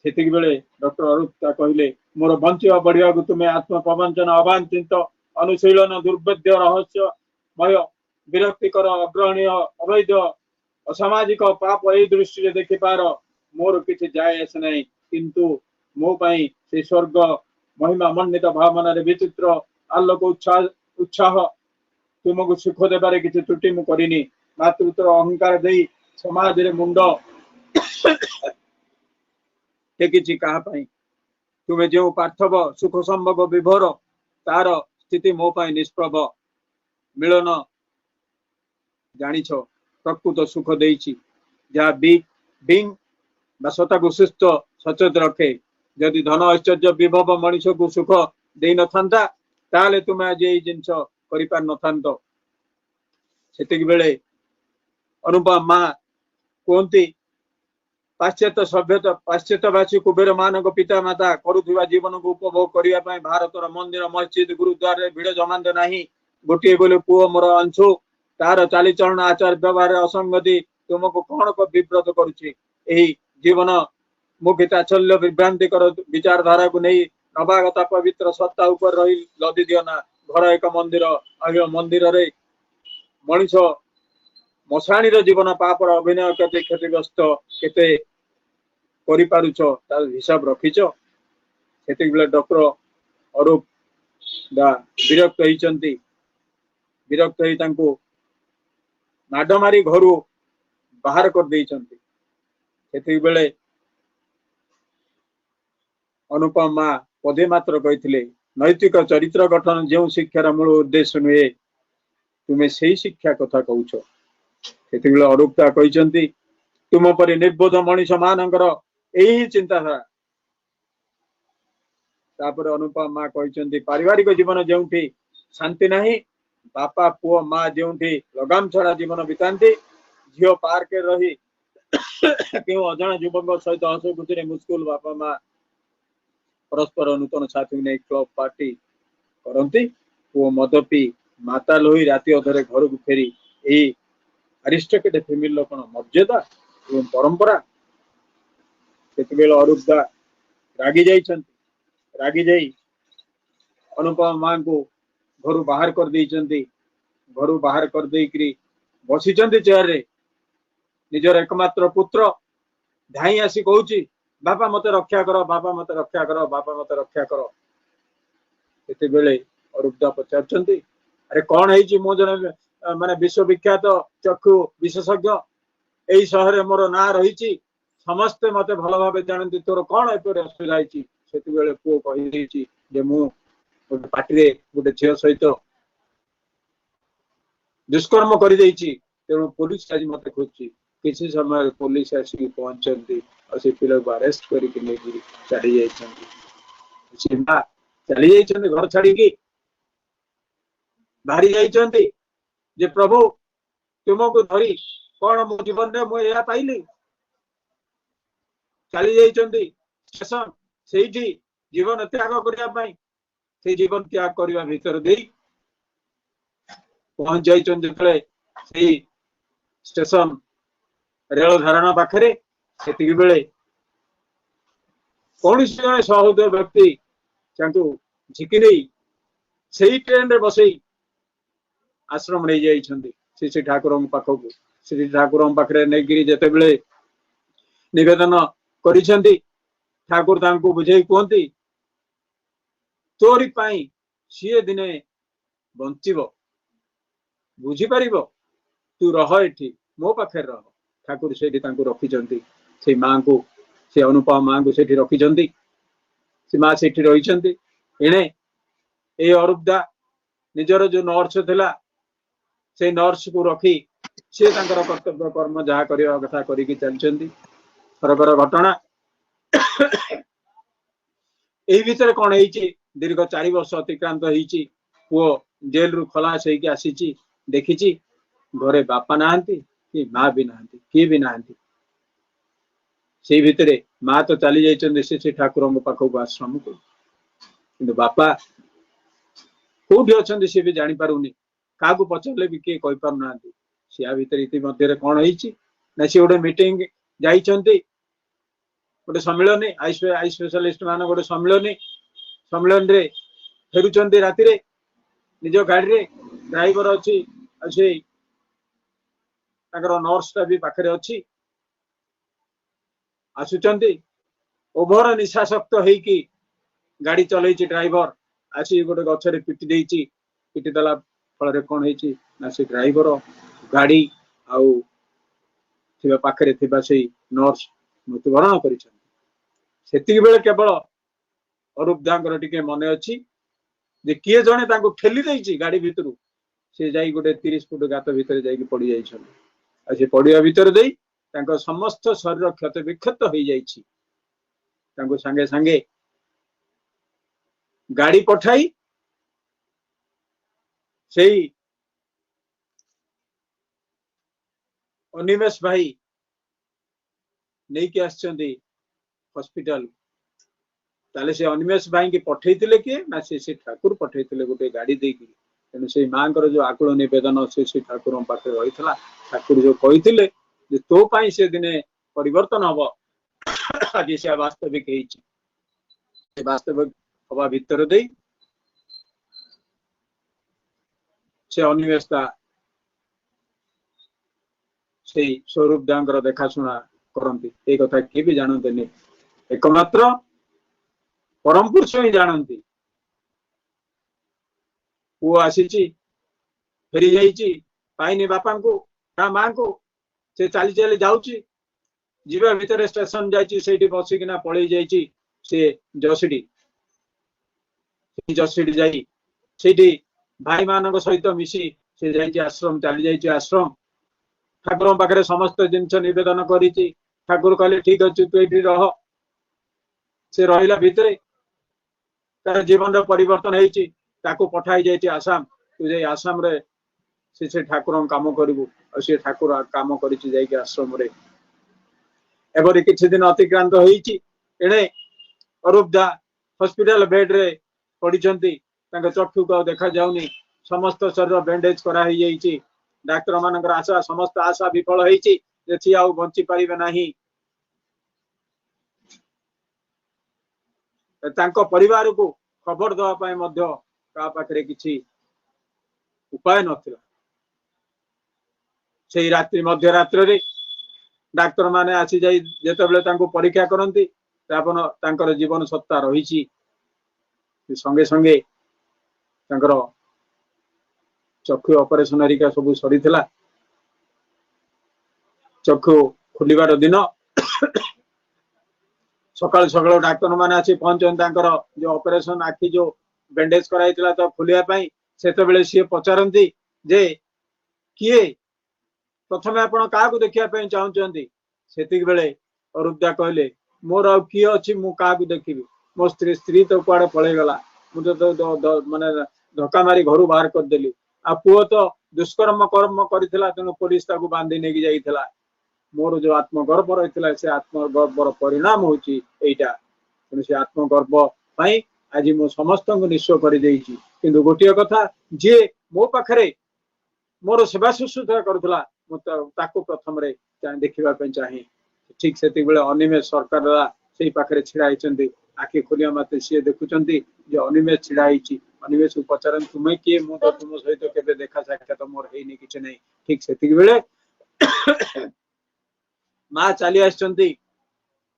ସେତିକି ବେଳେ ଡକ୍ଟର ଅରୂପ ଦା କହିଲେ, ମୋର ବଞ୍ଚିବା ବଢିବାକୁ ତୁମେ ଆତ୍ମପ୍ରବଞ୍ଚନା, ଅବାଞ୍ଛିତ ଅନୁଶୀଳନ, ଦୁର୍ବେଦ୍ୟ, ରହସ୍ୟମୟ, ବିରକ୍ତିକର, ଅଗ୍ରହଣୀୟ, ଅବୈଧ, ଅସାମାଜିକ ପାପ ଏଇ ଦୃଷ୍ଟିରେ ଦେଖିପାର, ମୋର କିଛି ଯାଏ ଆସେ ନାହିଁ। କିନ୍ତୁ ମୋ ପାଇଁ ସେ ସ୍ୱର୍ଗ ମହିମା ମଣ୍ଡିତ ଭାବନାରେ ବିଚିତ୍ର ଆଲୋକ ଉତ୍ସାହ ତୁମକୁ ସୁଖ ଦେବାରେ କିଛି ତ୍ରୁଟି ମୁଁ କରିନି। ମାତୃତ୍ୱର ଅହଙ୍କାର ଦେଇ ସମାଜରେ ମୁଣ୍ଡ ଟେକିଛି କାହା ପାଇଁ? ତୁମେ ଯେଉଁ ପାର୍ଥବ ସୁଖ ସମ୍ଭୋଗ ବିଭୋର, ତାର ସ୍ଥିତି ମୋ ପାଇଁ ନିଷ୍ପ୍ରଭ। ମିଳନ ଜାଣିଛ ପ୍ରକୃତ ସୁଖ ଦେଇଛି, ଯାହା ବିଙ୍ଗ ବା ସତାକୁ ସୁସ୍ଥ ସଚେତ ରଖେ। ଯଦି ଧନ ଐଶ୍ୱର୍ଯ୍ୟ ବିଭବ ମଣିଷକୁ ସୁଖ ଦେଇନଥାନ୍ତା, ତାହେଲେ ତୁମେ ଆଜି ଏଇ ଜିନିଷ କରିପାରିନଥାନ୍ତ। ସେତିକି ବେଳେ ଅନୁପମା ମା କୁହନ୍ତି, ପାଶ୍ଚାତ୍ୟ ସଭ୍ୟତା, ପାଶ୍ଚାତ୍ୟବାସୀ କୁବେର ମାନଙ୍କ ପିତା ମାତା କରୁଥିବା ଜୀବନକୁ ଉପଭୋଗ କରିବା ପାଇଁ ଭାରତର ମନ୍ଦିର, ମସଜିଦ, ଗୁରୁଦ୍ୱାରରେ ଭିଡ଼ ଜମାନ୍ତି ନାହିଁ। ଗୋଟିଏ ବୋଲି ପୁଅ ମୋର ଅଂଶୁ, ତାର ଚାଲିଚଳନ ଆଚାର ବ୍ୟବହାରରେ ଅସଙ୍ଗତି ତୁମକୁ କଣ ବିବ୍ରତ କରୁଛି? ଏହି ଜୀବନ ମୁଖୀ ତାଚ୍ଛଲ୍ୟ ବିଭ୍ରାନ୍ତିକର ବିଚାରଧାରାକୁ ନେଇ ନବାଗତା ପବିତ୍ର ସତ୍ତା ଉପରେ ରହି ଲଦି ଦିଅ ନା। ଘର ଏକ ମନ୍ଦିର, ଆଉ ମନ୍ଦିରରେ ମଣିଷ ମଶାଣିର ଜୀବନ ପାପର ଅଭିନୟ କେତେ କ୍ଷତିଗ୍ରସ୍ତ କେତେ କରିପାରୁଛ ତାର ହିସାବ ରଖିଛ? ସେତିକି ବେଳେ ଡକ୍ଟର ଅରୂପ ଦା ବିରକ୍ତ ହେଇଛନ୍ତି। ବିରକ୍ତ ହେଇ ତାଙ୍କୁ ମାଡ଼ ମାରି ଘରୁ ବାହାର କରିଦେଇଛନ୍ତି। ସେତିକି ବେଳେ ଅନୁପମା ମା ପଦେ ମାତ୍ର କହିଥିଲେ, ନୈତିକ ଚରିତ୍ର ଗଠନ ଯେଉଁ ଶିକ୍ଷାର ମୂଳ ଉଦ୍ଦେଶ୍ୟ ନୁହେଁ, ତୁମେ ସେଇ ଶିକ୍ଷା କଥା କହୁଛ। ସେତିକିବେଳେ ଅରୂପ ଦା କହିଛନ୍ତି, ତୁମ ପରି ନିର୍ବୋଧ ମଣିଷ ମାନଙ୍କର ଏଇ ଚିନ୍ତାଧାରା। ତାପରେ ଅନୁପମା ମା କହିଛନ୍ତି, ପାରିବାରିକ ଜୀବନ ଯେଉଁଠି ଶାନ୍ତି ନାହିଁ, ବାପା ପୁଅ ମା ଯେଉଁଠି ଲଗାମ ଛଡା ଜୀବନ ବିତାନ୍ତି, ଝିଅ ପାର୍କରେ ରହି କେଉଁ ଅଜଣା ଯୁବକଙ୍କ ସହିତ ହସ ଖୁସିରେ ମୁସ୍କୁଲ ବାପା ମା ପରସ୍ପର ନୂତନ ସାଥୀକୁ ନେଇ କ୍ଲବ ପାର୍ଟି କରନ୍ତି, ପୁଅ ମଦ ପିଇ ମାତାଲ ହୋଇ ରାତି ଅଧରେ ଘରକୁ ଫେରି, ଏଇ ଆରିଷ୍ଟୋକ୍ରାଟ ଫ୍ୟାମିଲିର କଣ ମର୍ଯ୍ୟାଦା ଏବଂ ପରମ୍ପରା? ସେତେବେଳେ ଅରୂପ ଦା ରାଗି ଯାଇଛନ୍ତି। ରାଗି ଯାଇ ଅନୁପମା ମାଙ୍କୁ ଘରୁ ବାହାର କରିଦେଇଛନ୍ତି। ଘରୁ ବାହାର କରିଦେଇକିରି ବସିଛନ୍ତି ଚେୟାରରେ। ନିଜର ଏକମାତ୍ର ପୁତ୍ର ଧାଇଁ ଆସି କହୁଛି, ବାପା ମତେ ରକ୍ଷା କର, ବାପା ମତେ ରକ୍ଷା କର, ବାପା ମତେ ରକ୍ଷା କର। ସେତେବେଳେ ଅରୁପଦା ପଚାରୁଛନ୍ତି, ଆରେ କଣ ହେଇଛି? ମୁଁ ଜଣେ ମାନେ ବିଶ୍ୱବିଖ୍ୟାତ ଚକ୍ଷୁ ବିଶେଷଜ୍ଞ, ଏଇ ସହରରେ ମୋର ନାଁ ରହିଛି, ସମସ୍ତେ ମତେ ଭଲ ଭାବେ ଜାଣନ୍ତି, ତୋର କଣ ଏପରି ଅସୁବିଧା ହେଇଛି? ସେତେବେଳେ ପୁଅ କହିଦେଇଛି ଯେ ମୁଁ ଗୋଟେ ପାର୍ଟିରେ ଗୋଟେ ଝିଅ ସହିତ ଦୁଷ୍କର୍ମ କରିଦେଇଛି, ତେଣୁ ପୋଲିସ ଆଜି ମତେ ଖୋଜୁଛି। କିଛି ସମୟରେ ପୋଲିସ ଆସିକି ପହଞ୍ଚନ୍ତି ଆଉ ସେ ପିଲାକୁ ଆରେଷ୍ଟ କରିକି ନେଇକି ଚାଲି ଯାଇଛନ୍ତି। ସେ ମା ଚାଲି ଯାଇଛନ୍ତି, ଘର ଛାଡିକି ବାହାରି ଯାଇଛନ୍ତି ଯେ ପ୍ରଭୁ ତୁମକୁ ଧରି କଣ ମୋ ଜୀବନରେ ମୁଁ ଏହା ପାଇଲି। ଚାଲି ଯାଇଛନ୍ତି ଷ୍ଟେସନ, ସେଇଠି ଜୀବନ ତ୍ୟାଗ କରିବା ପାଇଁ। ସେଇ ଜୀବନ ତ୍ୟାଗ କରିବା ଭିତରେ ଦେଇ ପହଞ୍ଚି ଯାଇଛନ୍ତି ଯେତେବେଳେ ସେଇ ଷ୍ଟେସନ ରେଳ ଧାରଣା ପାଖରେ, ସେତିକି ବେଳେ କୌଣସି ଜଣେ ସହୃଦୟ ବ୍ୟକ୍ତି ତାଙ୍କୁ ଝିକି ନେଇ ସେଇ ଟ୍ରେନରେ ବସେଇ ଆଶ୍ରମ ନେଇ ଯାଇଛନ୍ତି ଶ୍ରୀ ଶ୍ରୀ ଠାକୁରଙ୍କ ପାଖକୁ। ଶ୍ରୀ ଠାକୁରଙ୍କ ପାଖରେ ନେଇକିରି ଯେତେବେଳେ ନିବେଦନ କରିଛନ୍ତି, ଠାକୁର ତାଙ୍କୁ ବୁଝେଇ କୁହନ୍ତି, ତୋରି ପାଇଁ ସିଏ ଦିନେ ବଞ୍ଚିବ, ବୁଝିପାରିବ, ତୁ ରହ ଏଠି, ମୋ ପାଖରେ ରହ। ଠାକୁର ସେଇଠି ତାଙ୍କୁ ରଖିଛନ୍ତି, ସେଇ ମାଙ୍କୁ, ସେ ଅନୁପମା ମାଙ୍କୁ ସେଇଠି ରଖିଛନ୍ତି। ସେ ମା ସେଇଠି ରହିଛନ୍ତି। ଏଣେ ଏଇ ଅରୁପଦା ନିଜର ଯୋଉ ନର୍ସ ଥିଲା ସେଇ ନର୍ସକୁ ରଖି ସିଏ ତାଙ୍କର କର୍ତ୍ତବ୍ୟ କର୍ମ ଯାହା କରିବା କଥା କରିକି ଚାଲିଛନ୍ତି। ଥରକର ଘଟଣା ଏଇ ଭିତରେ କଣ ହେଇଛି, ଦୀର୍ଘ 4 ବର୍ଷ ଅତିକ୍ରାନ୍ତ ହେଇଛି। ପୁଅ ଜେଲରୁ ଖଲାସ ହେଇକି ଆସିଛି, ଦେଖିଛି ଘରେ ବାପା ନାହାନ୍ତି କି ମା ବି ନାହାନ୍ତି, କିଏ ବି ନାହାନ୍ତି। ସେଇ ଭିତରେ ମା ତ ଚାଲି ଯାଇଛନ୍ତି ସେ ସେ ଠାକୁରଙ୍କ ପାଖକୁ ଆଶ୍ରମକୁ, କିନ୍ତୁ ବାପା କୋଉଠି ଅଛନ୍ତି ସେ ବି ଜାଣିପାରୁନି, କାହାକୁ ପଚାରିଲେ ବି କିଏ କହିପାରୁନାହାନ୍ତି। ସେ ଭିତରେ ଇତିମଧ୍ୟରେ କଣ ହେଇଛି ନା ସେ ଗୋଟେ ମିଟିଂ ଯାଇଛନ୍ତି, ଗୋଟେ ସମ୍ମିଳନୀ, I specialist ମାନଙ୍କ ଗୋଟେ ସମ୍ମିଳନୀ। ସମ୍ମିଳନୀରେ ଫେରୁଛନ୍ତି ରାତିରେ ନିଜ ଗାଡିରେ, ଡ୍ରାଇଭର ଅଛି ଆଉ ସେଇ ତାଙ୍କର ନର୍ସଟା ବି ପାଖରେ ଅଛି। ଆସୁଛନ୍ତି, ଓଭର ନିଶାସକ୍ତ ହେଇକି ଗାଡି ଚଲେଇଛି ଡ୍ରାଇଭର, ଆସି ଗୋଟେ ଗଛରେ ପିଟି ଦେଇଛି। ପିଟି ଦେଲା ଫଳରେ କଣ ହେଇଛି ନା ସେ ଡ୍ରାଇଭର, ଗାଡି ଆଉ ଥିବା ପାଖରେ ଥିବା ସେଇ ନର୍ସ ମୃତ୍ୟୁବରଣ କରିଛନ୍ତି। ସେତିକି ବେଳେ କେବଳ ଅରୁପଦାଙ୍କର ଟିକେ ମନେ ଅଛି ଯେ କିଏ ଜଣେ ତାଙ୍କୁ ଠେଲି ଦେଇଛି ଗାଡି ଭିତରୁ, ସେ ଯାଇ ଗୋଟେ 30 ଫୁଟ ଗାତ ଭିତରେ ଯାଇକି ପଡି ଯାଇଛନ୍ତି। ଆଉ ସେ ପଡିବା ଭିତରେ ଦେଇ ତାଙ୍କ ସମସ୍ତ ଶରୀର କ୍ଷତ ବିକ୍ଷତ ହେଇଯାଇଛି। ତାଙ୍କୁ ସାଙ୍ଗେ ସାଙ୍ଗେ ଗାଡି ପଠାଇ ସେଇ ଅନିମେଷ ଭାଇ ନେଇକି ଆସିଛନ୍ତି ହସ୍ପିଟାଲ। ତାହେଲେ ସେ ଅନିମେଷ ଭାଇଙ୍କି ପଠେଇଥିଲେ କିଏ ନା ସେ ଠାକୁର ପଠେଇଥିଲେ ଗୋଟେ ଗାଡି ଦେଇକି। ତେଣୁ ସେଇ ମାଙ୍କର ଯୋଉ ଆକୁଳ ନିବେଦନ ସେ ସେ ଠାକୁରଙ୍କ ପାଖରେ ରହିଥିଲା। ଠାକୁର ଯୋଉ କହିଥିଲେ ଯେ ତୋ ପାଇଁ ସେ ଦିନେ ପରିବର୍ତ୍ତନ ହବ, ଆଜି ସେ ବାସ୍ତବିକ ହେଇଛି। ସେ ବାସ୍ତବିକ ହବା ଭିତରେ ଦେଇ ସେ ଅନିମେଷଟା ସେଇ ସ୍ୱରୂପ ଦାଙ୍କର ଦେଖାଶୁଣା କରନ୍ତି। ଏଇ କଥା କିଏ ବି ଜାଣନ୍ତିନି, ଏକମାତ୍ର ପରମ ପୁରୁଷ ହିଁ ଜାଣନ୍ତି। ପୁଅ ଆସିଛି, ଫେରି ଯାଇଛି, ପାଇନି ବାପାଙ୍କୁ ନା ମାଙ୍କୁ, ସେ ଚାଲି ଚାଲି ଯାଉଛି, ଯିବା ଭିତରେ ଷ୍ଟେସନ ଯାଇଛି, ସେଇଠି ବସିକିନା ପଳେଇ ଯାଇଛି ସେ ଯଶିଡି। ଯଶିଡି ଯାଇ ସେଇଠି ଭାଇମାନଙ୍କ ସହିତ ମିଶି ସେ ଯାଇଛି ଆଶ୍ରମ, ଚାଲି ଯାଇଛି ଆଶ୍ରମ। ଠାକୁରଙ୍କ ପାଖରେ ସମସ୍ତ ଜିନିଷ ନିବେଦନ କରିଛି। ଠାକୁର କହିଲେ ଠିକ ଅଛି, ତୁ ଏଇଠି ରହ। ସେ ରହିଲା ଭିତରେ ତାର ଜୀବନର ପରିବର୍ତ୍ତନ ହେଇଛି। ତାକୁ ପଠା ହେଇଯାଇଛି ଆସାମ, ତୁ ଯାଇ ଆସାମରେ ସେ ଠାକୁରଙ୍କ କାମ କରିବୁ। ଆଉ ସେ ଠାକୁର କାମ କରିଛି ଯାଇକି ଆଶ୍ରମରେ। ଏପରି କିଛି ଦିନ ଅତିକ୍ରାନ୍ତ ହେଇଛି। ଏଣେ ଅରୁପଦା ହସ୍ପିଟାଲ ବେଡରେ ପଡିଛନ୍ତି, ତାଙ୍କ ଚକ୍ଷୁକୁ ଆଉ ଦେଖାଯାଉନି, ସମସ୍ତ ଶରୀର ବ୍ୟାଣ୍ଡେଜ କରାହେଇଯାଇଛି। ଡାକ୍ତର ମାନଙ୍କର ଆଶା, ସମସ୍ତ ଆଶା ବିଫଳ ହେଇଛି ଯେ ସିଏ ଆଉ ବଞ୍ଚି ପାରିବେ ନାହିଁ। ତାଙ୍କ ପରିବାରକୁ ଖବର ଦେବା ପାଇଁ ମଧ୍ୟ କାହା ପାଖରେ କିଛି ଉପାୟ ନଥିଲା। ସେଇ ରାତ୍ରି ମଧ୍ୟରାତ୍ରରେ ଡାକ୍ତର ମାନେ ଆସି ଯାଇ ଯେତେବେଳେ ତାଙ୍କୁ ପରୀକ୍ଷା କରନ୍ତି, ଆପଣ ତାଙ୍କର ଜୀବନ ସତ୍ତା ରହିଛି। ସଙ୍ଗେ ସଙ୍ଗେ ତାଙ୍କର ଚକ୍ଷୁ ଅପରେସନ ହେରିକା ସବୁ ସରିଥିଲା। ଚକ୍ଷୁ ଖୋଲିବାର ଦିନ ସକାଳୁ ସକାଳୁ ଡାକ୍ତର ମାନେ ଆସି ପହଞ୍ଚନ୍ତି। ତାଙ୍କର ଯୋଉ ଅପରେସନ ଆଖି ଯୋଉ ବ୍ୟାଣ୍ଡେଜ କରାଯାଇଥିଲା ତ ଖୋଲିବା ପାଇଁ, ସେତେବେଳେ ସିଏ ପଚାରନ୍ତି ଯେ କିଏ ପ୍ରଥମେ, ଆପଣ କାହାକୁ ଦେଖିବା ପାଇଁ ଚାହୁଁଛନ୍ତି? ସେତିକି ବେଳେ ଅରୁପଦା କହିଲେ, ମୋର ଆଉ କିଏ ଅଛି, ମୁଁ କାହାକୁ ଦେଖିବି? ମୋ ସ୍ତ୍ରୀ ତ କୁଆଡେ ପଳେଇଗଲା, ମୁଁ ତ ମାନେ ଧକ୍କା ମାରି ଘରୁ ବାହାର କରିଦେଲି। ଆଉ ପୁଅ ତ ଦୁଷ୍କର୍ମ କର୍ମ କରିଥିଲା, ତେଣୁ ପୋଲିସ ତାକୁ ବାନ୍ଧି ନେଇକି ଯାଇଥିଲା। ମୋର ଯୋଉ ଆତ୍ମଗର୍ବ ରହିଥିଲା, ସେ ଆତ୍ମଗର୍ବର ପରିଣାମ ହଉଛି ଏଇଟା। ତେଣୁ ସେ ଆତ୍ମଗର୍ବ ପାଇଁ ଆଜି ମୁଁ ସମସ୍ତଙ୍କୁ ନିଃସ୍ୱ କରିଦେଇଛି। କିନ୍ତୁ ଗୋଟିଏ କଥା, ଯିଏ ମୋ ପାଖରେ ମୋର ସେବା ଶୁଶ୍ରୂଷା କରୁଥିଲା, ମୁଁ ତାକୁ ପ୍ରଥମରେ ଦେଖିବା ପାଇଁ ଚାହେଁ। ଠିକ ସେତିକି ଅନିମେଷ ସରକାର ସେଇ ପାଖରେ ଛିଡା ହେଇଛନ୍ତି। ଆଖି ଖୋଲିବା ମାତ୍ରେ ସିଏ ଦେଖୁଛନ୍ତି ଯେ ଅନିମେଷ ଛିଡା ହେଇଛି। ଅନିମେଷକୁ ପଚାରନ୍ତି, ତୁମେ କିଏ? ମୁଁ ତ ତୁମ ସହିତ କେବେ ଦେଖା ସାକ୍ଷାତ ମୋର ହେଇନି, କିଛି ନାହିଁ। ଠିକ ସେତିକି ବେଳେ ମା ଚାଲି ଆସିଛନ୍ତି,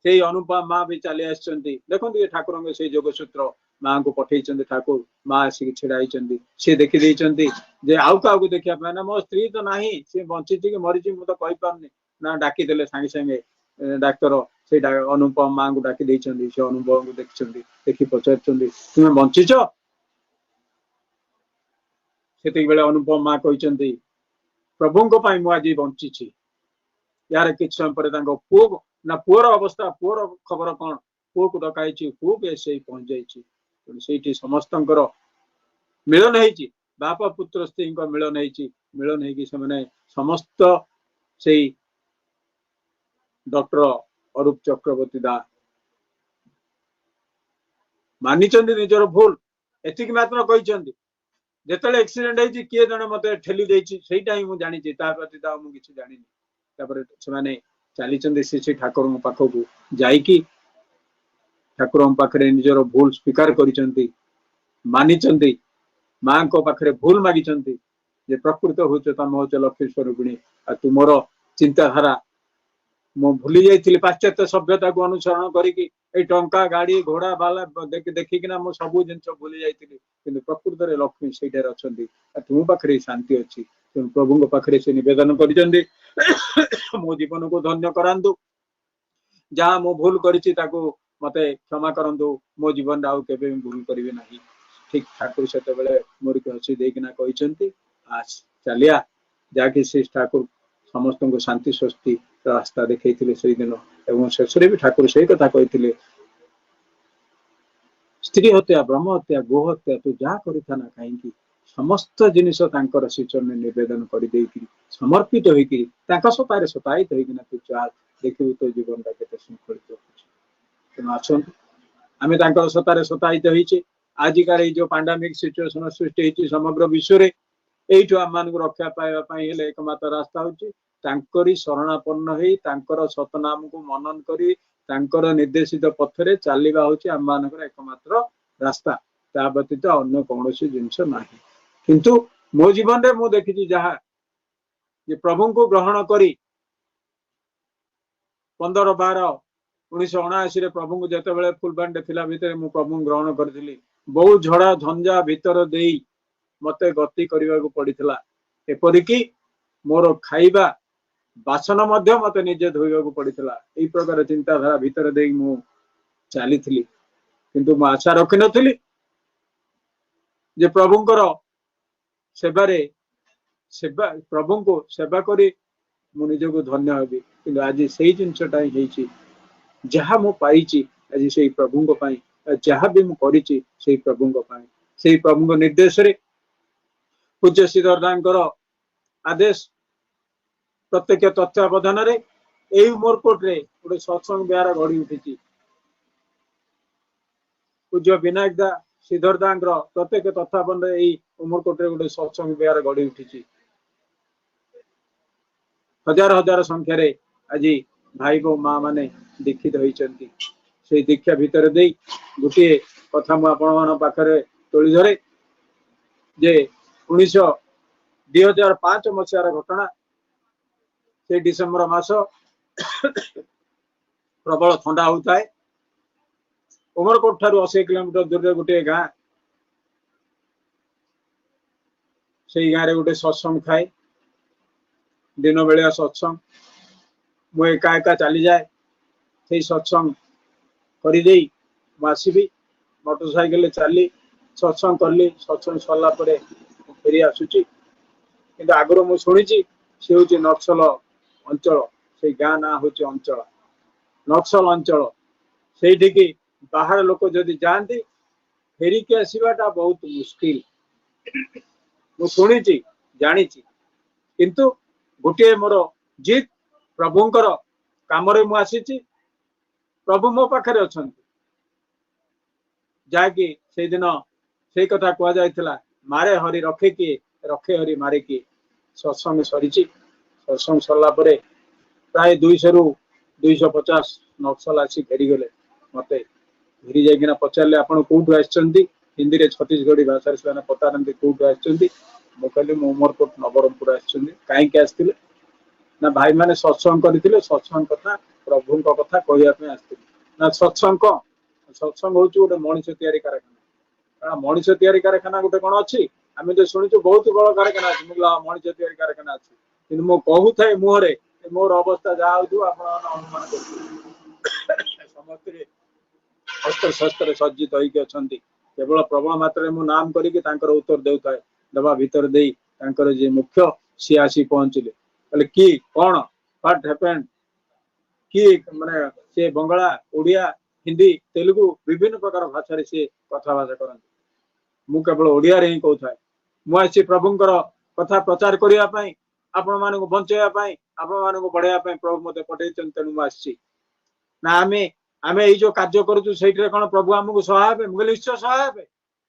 ସେଇ ଅନୁପମା ମା ବି ଚାଲି ଆସିଛନ୍ତି। ଦେଖନ୍ତୁ, ଏ ଠାକୁରଙ୍କ ସେଇ ଯୋଗସୂତ୍ର। ମାଙ୍କୁ ପଠେଇଛନ୍ତି ଠାକୁର, ମା ଆସିକି ଛିଡା ହେଇଛନ୍ତି। ସିଏ ଦେଖିଦେଇଛନ୍ତି ଯେ ଆଉ କାହାକୁ ଦେଖିବା ପାଇଁ ନା, ମୋ ସ୍ତ୍ରୀ ତ ନାହିଁ, ସିଏ ବଞ୍ଚିଛି କି ମରିଛି ମୁଁ ତ କହିପାରୁନି ନା। ଡାକିଦେଲେ ସାଙ୍ଗେ ସାଙ୍ଗେ ଡାକ୍ତର, ସେଇ ଅନୁପମା ମାଙ୍କୁ ଡାକି ଦେଇଛନ୍ତି। ସେ ଅନୁପମାଙ୍କୁ ଦେଖିଛନ୍ତି, ଦେଖି ପଚାରୁଛନ୍ତି, ତୁମେ ବଞ୍ଚିଛ? ସେତିକି ବେଳେ ଅନୁପମା ମା କହିଛନ୍ତି, ପ୍ରଭୁଙ୍କ ପାଇଁ ମୁଁ ଆଜି ବଞ୍ଚିଛି। ଏହାର କିଛି ସମୟ ପରେ ତାଙ୍କ ପୁଅ ନା, ପୁଅର ଅବସ୍ଥା, ପୁଅର ଖବର କଣ? ପୁଅକୁ ଡକା ହେଇଛି, ପୁଅ ବି ସେଇ ପହଞ୍ଚି ଯାଇଛି। ତେଣୁ ସେଇଠି ସମସ୍ତଙ୍କର ମିଳନ ହେଇଛି, ବାପା ପୁତ୍ର ସ୍ତ୍ରୀଙ୍କ ମିଳନ ହେଇଛି। ମିଳନ ହେଇକି ସେମାନେ ସମସ୍ତ ସେଇ ଡକ୍ଟର ଅରୂପ ଚକ୍ରବର୍ତ୍ତୀ ଦା ମାନିଛନ୍ତି ନିଜର ଭୁଲ। ଏତିକି ମାତ୍ର କହିଛନ୍ତି, ଯେତେବେଳେ ଆକ୍ସିଡେଣ୍ଟ ହେଇଛି, କିଏ ଜଣେ ମତେ ଠେଲି ଦେଇଛି, ସେଇଟା ହିଁ ମୁଁ ଜାଣିଛି, ତା ବ୍ୟତୀତ ଆଉ ମୁଁ କିଛି ଜାଣିନି। ତାପରେ ସେମାନେ ଚାଲିଛନ୍ତି ଶ୍ରୀ ଶ୍ରୀ ଠାକୁରଙ୍କ ପାଖକୁ, ଯାଇକି ଠାକୁରଙ୍କ ପାଖରେ ନିଜର ଭୁଲ ସ୍ୱୀକାର କରିଛନ୍ତି, ମାନିଛନ୍ତି, ମାଙ୍କ ପାଖରେ ଭୁଲ ମାଗିଛନ୍ତି ଯେ ପ୍ରକୃତ ହଉଛ ତମେ ହଉଛ ଲକ୍ଷ୍ମୀ ସ୍ୱରୂପିଣୀ, ଆଉ ତୁମର ଚିନ୍ତାଧାରା ମୁଁ ଭୁଲି ଯାଇଥିଲି। ପାଶ୍ଚାତ୍ୟ ସଭ୍ୟତାକୁ ଅନୁସରଣ କରିକି ଏଇ ଟଙ୍କା, ଗାଡି ଘୋଡା ବାଲା ଦେଖିକିନା ମୁଁ ସବୁ ଜିନିଷ ଭୁଲି ଯାଇଥିଲି। କିନ୍ତୁ ପ୍ରକୃତରେ ଲକ୍ଷ୍ମୀ ସେଇଠାରେ ଅଛନ୍ତି ଆଉ ତୁମ ପାଖରେ ଶାନ୍ତି ଅଛି। ତେଣୁ ପ୍ରଭୁଙ୍କ ପାଖରେ ସେ ନିବେଦନ କରିଛନ୍ତି, ମୋ ଜୀବନକୁ ଧନ୍ୟ କରାନ୍ତୁ, ଯାହା ମୁଁ ଭୁଲ କରିଛି ତାକୁ ମତେ କ୍ଷମା କରନ୍ତୁ, ମୋ ଜୀବନରେ ଆଉ କେବେ ବି ଭୁଲ କରିବି ନାହିଁ। ଠିକ ଠାକୁର ସେତେବେଳେ ମୁରୁକି ହସି ଦେଇକିନା କହିଛନ୍ତି, ଆସ ଚାଲିଆ। ଯାହାକି ସେ ଠାକୁର ସମସ୍ତଙ୍କୁ ଶାନ୍ତି ସ୍ୱସ୍ତି ରାସ୍ତା ଦେଖେଇଥିଲେ ସେଇଦିନ। ଏବଂ ଶେଷରେ ବି ଠାକୁର ସେଇ କଥା କହିଥିଲେ, ସ୍ତ୍ରୀ ହତ୍ୟା, ବ୍ରହ୍ମ ହତ୍ୟା, ଗୋ ହତ୍ୟା, ତୁ ଯାହା କରିଥା ନା କାହିଁକି, ସମସ୍ତ ଜିନିଷ ତାଙ୍କର ଶ୍ରୀଚରଣରେ ନିବେଦନ କରିଦେଇକିରି, ସମର୍ପିତ ହେଇକିରି, ତାଙ୍କ ସତାରେ ସତାୟିତ ହେଇକିନା ତୁ ଚାଲ, ଦେଖିବୁ ତୋ ଜୀବନଟା କେତେ ଶୃଙ୍ଖଳିତ ହଉଛି। ତେଣୁ ଆସନ୍ତୁ, ଆମେ ତାଙ୍କର ସତାରେ ସତାୟିତ ହେଇଛେ। ଆଜିକାର ଏଇ ଯୋଉ ପାଣ୍ଡାମିକ ସିଚୁଏସନ ସୃଷ୍ଟି ହେଇଛି ସମଗ୍ର ବିଶ୍ୱରେ, ଏଇଠୁ ଆମମାନଙ୍କୁ ରକ୍ଷା ପାଇବା ପାଇଁ ହେଲେ ଏକମାତ୍ର ରାସ୍ତା ହଉଛି ତାଙ୍କରି ଶରଣାପନ୍ନ ହେଇ, ତାଙ୍କର ସତନାମକୁ ମନନ କରି, ତାଙ୍କର ନିର୍ଦ୍ଦେଶିତ ପଥରେ ଚାଲିବା ହଉଛି ଆମମାନଙ୍କର ଏକମାତ୍ର ରାସ୍ତା। ତା ବ୍ୟତୀତ ଅନ୍ୟ କୌଣସି ଜିନିଷ ନାହିଁ। କିନ୍ତୁ ମୋ ଜୀବନରେ ମୁଁ ଦେଖିଛି ଯାହା ଯେ ପ୍ରଭୁଙ୍କୁ ଗ୍ରହଣ କରି 15/12/1979ରେ ପ୍ରଭୁଙ୍କୁ ଯେତେବେଳେ ଫୁଲବାଣୀରେ ଥିଲା ଭିତରେ ମୁଁ ପ୍ରଭୁଙ୍କୁ ଗ୍ରହଣ କରିଥିଲି, ବହୁ ଝଡା ଝଞ୍ଜା ଭିତର ଦେଇ ମତେ ଗତି କରିବାକୁ ପଡିଥିଲା। ଏପରିକି ମୋର ଖାଇବା ବାସନ ମଧ୍ୟ ମତେ ନିଜେ ଧୋଇବାକୁ ପଡିଥିଲା। ଏଇ ପ୍ରକାର ଚିନ୍ତାଧାରା ଭିତରେ ଦେଇ ମୁଁ ଚାଲିଥିଲି। କିନ୍ତୁ ମୁଁ ଆଶା ରଖିନଥିଲି ଯେ ପ୍ରଭୁଙ୍କର ସେବାରେ ସେବା ପ୍ରଭୁଙ୍କୁ ସେବା କରି ମୁଁ ନିଜକୁ ଧନ୍ୟ ହେବି। କିନ୍ତୁ ଆଜି ସେଇ ଜିନିଷଟା ହିଁ ହେଇଛି। ଯାହା ମୁଁ ପାଇଛି ଆଜି ସେଇ ପ୍ରଭୁଙ୍କ ପାଇଁ, ଯାହା ବି ମୁଁ କରିଛି ସେଇ ପ୍ରଭୁଙ୍କ ପାଇଁ, ସେଇ ପ୍ରଭୁଙ୍କ ନିର୍ଦ୍ଦେଶରେ, ପୂଜ୍ୟ ଶ୍ରୀଧରଦାଙ୍କର ଆଦେଶ ପ୍ରତ୍ୟକ୍ଷ ତତ୍ତ୍ୱାବଧାନରେ ଏଇ ଉମରକୋଟରେ ଗୋଟେ ସତ୍ସଙ୍ଗ ବିହାର ଗଢି ଉଠିଛି। ପୂଜ୍ୟ ବିନାୟକ ଦା ଶ୍ରୀଧର ଦାଙ୍କର ପ୍ରତ୍ୟକ୍ଷ ତତ୍ତ୍ୱାବଧାନରେ ଏଇ ଉମରକୋଟରେ ଗୋଟେ ସତ୍ସଙ୍ଗ ବିହାର ଗଢି ଉଠିଛି। ହଜାର ହଜାର ସଂଖ୍ୟାରେ ଆଜି ଭାଇ ଓ ମା ମାନେ ଦୀକ୍ଷିତ ହେଇଛନ୍ତି। ସେଇ ଦୀକ୍ଷା ଭିତରେ ଦେଇ ଗୋଟିଏ କଥା ମୁଁ ଆପଣମାନଙ୍କ ପାଖରେ ତୋଳି ଧରେ ଯେ 2005 ମସିହାର ଘଟଣା, ସେଇ ଡିସେମ୍ବର ମାସ ପ୍ରବଳ ଥଣ୍ଡା ହଉଥାଏ। ଉମରକୋଟ ଠାରୁ 80 କିଲୋମିଟର ଦୂରରେ ଗୋଟିଏ ଗାଁ, ସେଇ ଗାଁରେ ଗୋଟେ ସତ୍ସଙ୍ଗ ଥାଏ, ଦିନ ବେଳିଆ ସତ୍ସଙ୍ଗ। ମୁଁ ଏକା ଏକା ଚାଲିଯାଏ, ସେଇ ସତ୍ସଙ୍ଗ କରିଦେଇ ମୁଁ ଆସିବି। ମୋଟର ସାଇକେଲରେ ଚାଲି ସତ୍ସଙ୍ଗ କଲି, ସତ୍ସଙ୍ଗ ସରିଲା ପରେ ମୁଁ ଫେରି ଆସୁଛି। କିନ୍ତୁ ଆଗରୁ ମୁଁ ଶୁଣିଛି ସେ ହଉଛି ନକ୍ସଲ ଅଞ୍ଚଳ, ସେଇ ଗାଁ ନାଁ ହଉଛି ଅଞ୍ଚଳ, ନକ୍ସଲ ଅଞ୍ଚଳ। ସେଇଠିକି ବାହାର ଲୋକ ଯଦି ଯାଆନ୍ତି ଫେରିକି ଆସିବାଟା ବହୁତ ମୁସ୍କିଲ। ମୁଁ ଶୁଣିଛି, ଜାଣିଛି, କିନ୍ତୁ ଗୋଟିଏ ମୋର ଜିଦ୍, ପ୍ରଭୁଙ୍କର କାମରେ ମୁଁ ଆସିଛି, ପ୍ରଭୁ ମୋ ପାଖରେ ଅଛନ୍ତି। ଯାହାକି ସେଇଦିନ ସେଇ କଥା କୁହାଯାଇଥିଲା, ମାରେ ହରି ରଖେ କିଏ, ରଖେ ହରି ମାରେ କିଏ। ସତ୍ସଙ୍ଗ ସରିଛି। ସତ୍ସଙ୍ଗ ସରିଲା ପରେ ପ୍ରାୟ 200ରୁ 250 ନକ୍ସଲ ଆସି ଘେରିଗଲେ ମତେ। ଘେରି ଯାଇକିନା ପଚାରିଲେ, ଆପଣ କୋଉଠୁ ଆସିଛନ୍ତି? ହିନ୍ଦୀରେ ଛତିଶଗଡ଼ି ଭାଷାରେ ସେମାନେ ପଚାରନ୍ତି କୋଉଠୁ ଆସିଛନ୍ତି। ମୁଁ କହିଲି ମୁଁ ଉମରକୋଟ ନବରଙ୍ଗପୁର ଆସିଛନ୍ତି। କାହିଁକି ଆସିଥିଲେ? ନା ଭାଇମାନେ ସତ୍ସଙ୍ଗ କରିଥିଲେ, ସତ୍ସଙ୍ଗ କଥା ପ୍ରଭୁଙ୍କ କଥା କହିବା ପାଇଁ ଆସିଥିଲେ। ନା ସତ୍ସଙ୍ଗ କଣ? ସତ୍ସଙ୍ଗ ହଉଛି ଗୋଟେ ମଣିଷ ତିଆରି କାରଖାନା। କାରଣ ମଣିଷ ତିଆରି କାରଖାନା ଗୋଟେ କଣ ଅଛି? ଆମେ ତ ଶୁଣିଛୁ ବହୁତ ବଡ କାରଖାନା ଅଛି। ମୁଁ କହିଲି ହଁ, ମଣିଷ ତିଆରି କାରଖାନା ଅଛି। କିନ୍ତୁ ମୁଁ କହୁଥାଏ ମୁହଁରେ ମୋର ଅବସ୍ଥା ଯାହା ହଉଥିବ ଆପଣ ଅନୁମାନ କରୁଥିବେ। ସମସ୍ତେ ଅସ୍ତ୍ର ଶସ୍ତ୍ରରେ ସଜ୍ଜିତ ହେଇକି ଅଛନ୍ତି। କେବଳ ପ୍ରବଳ ମାତ୍ରାରେ ମୁଁ ନାମ କରିକି ତାଙ୍କର ଉତ୍ତର ଦେଉଥାଏ। ଦେବା ଭିତରେ ଦେଇ ତାଙ୍କର ଯିଏ ମୁଖ୍ୟ ସିଏ ଆସି ପହଞ୍ଚିଲେ। କହିଲେ କି କଣ, what ହ୍ୟାପେଣ୍ଡ? କି ମାନେ ସେ ବଙ୍ଗଳା, ଓଡ଼ିଆ, ହିନ୍ଦୀ, ତେଲୁଗୁ ବିଭିନ୍ନ ପ୍ରକାର ଭାଷାରେ ସିଏ କଥାବାର୍ତ୍ତା କରନ୍ତି। ମୁଁ କେବଳ ଓଡ଼ିଆରେ ହିଁ କହୁଥାଏ। ମୁଁ ଆସିଛି ପ୍ରଭୁଙ୍କର କଥା ପ୍ରଚାର କରିବା ପାଇଁ, ଆପଣମାନଙ୍କୁ ବଞ୍ଚେଇବା ପାଇଁ, ଆପଣମାନଙ୍କୁ ବଢେଇବା ପାଇଁ ପ୍ରଭୁ ମତେ ପଠେଇଛନ୍ତି, ତେଣୁ ମୁଁ ଆସିଛି। ନା ଆମେ ଏଇ ଯୋଉ କାର୍ଯ୍ୟ କରୁଛୁ ସେଇଥିରେ କଣ ପ୍ରଭୁ ଆମକୁ ସହାୟ ହେବେ? ମୁଁ କହିଲି ନିଶ୍ଚୟ ସହାୟ ହେବେ।